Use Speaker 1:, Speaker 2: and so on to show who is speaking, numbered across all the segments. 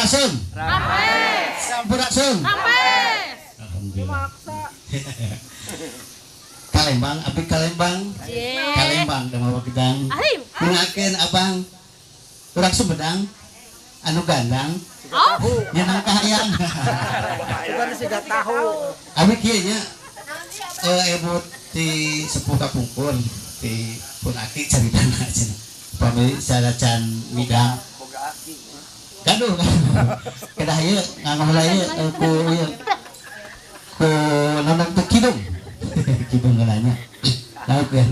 Speaker 1: Sampurasun. Rampes. Sampurasun.
Speaker 2: Rampes.
Speaker 1: Alhamdulillah. Kalembang, abdi Kalembang. Kalembang dama gedang. Gunakeun abang urang Sumedang anu gandang.
Speaker 2: Oh.
Speaker 1: Nyenang kahayang.
Speaker 3: Bukan siga tahu.
Speaker 1: Abi kieu nya ebut ti sepuh kapungkur ti pun aki caritana cenah. Pami saracan midang. Gaduh. Kedah ieu nganggo ieu ku ieu. Ku nonton teh kidung. Kidung nanya. Lauk ya.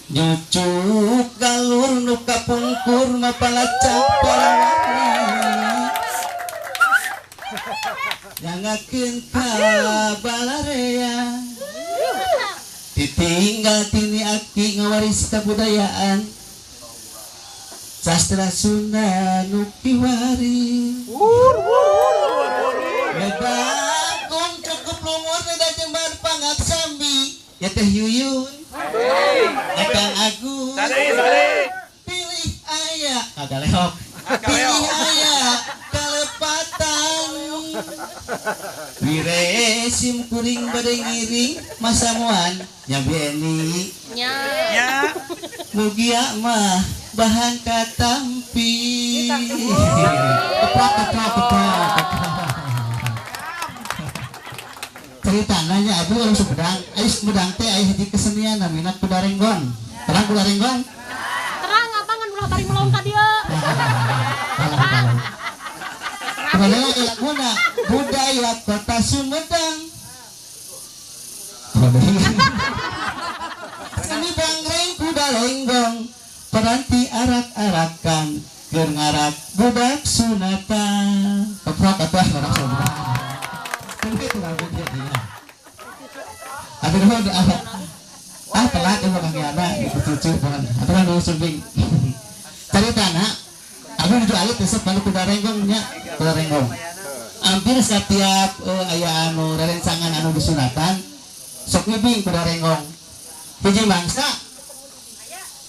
Speaker 1: Nyucuk galur nu kapungkur mapalacak palawakni. Nyangakeun ka balarea. Ditinggal tini aki ngawaris kabudayaan. Sastra Sunda nu kiwari. Lebakung cukup lumur beda jembar pangaksambi. Ya teh Yuyun. Kang Agung. Pilih aya kagak lehok. Pilih aya kalepatan. Wiresim kuring bade ngiring masamuan nya Beni.
Speaker 2: Nya.
Speaker 1: Mugia mah bahan katampi. Keprok keprok keprok. Cerita nanya abi orang Sumedang, ai Sumedang teh aya hiji kesenian namina kuda renggon. Terang kuda renggon?
Speaker 2: Terang abangan ulah bari melong ka dieu.
Speaker 1: Terang. Laguna budaya kota Sumedang. Seni bangreng kuda renggong, peranti arak-arakan, keur ngarak budak sunatan. Keprok atuh orang Sumedang. Ah telat ya Kang Yana gitu cucu bukan aturan dulu sumping. Cerita anak aku nuju alit resep kalau kuda renggong nya kuda renggong. Hampir setiap aya anu rerencangan anu disunatan sok ngibing kuda renggong. Hiji mangsa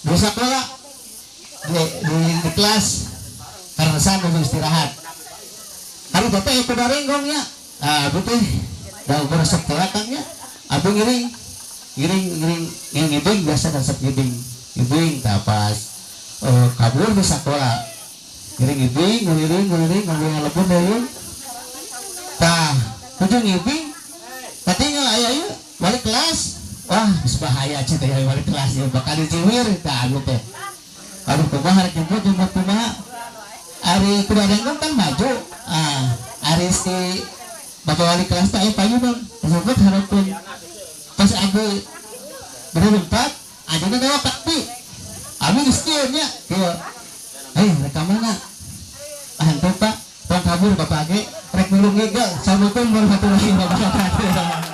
Speaker 1: di sekolah di kelas karena nuju istirahat. Hari teh kuda renggong nya. Ah abdi teh da resep teh Kang nya. Abdi ngiring ngiring ngiring ngibing biasa resep ngibing ngibing tah pas kabur di sekolah ngiring ngibing ngiring ngiring ngiring ngalebur deui tah nuju ngibing katinggal aya ieu wali kelas wah geus bahaya cita ya wali kelas ieu bakal diciwir tah abdi teh aduh kumaha rek jemput jemput kumaha ari kuda renggong kan maju ah ari si bapak wali kelas teh aya payunan jemput hareupeun pas aku berempat adina bawa kakti abi geus kieu nya kieu rek ka mana ah henteu Pak tong kabur bapak ge rek nulung ngegel. Assalamualaikum warahmatullahi wabarakatuh.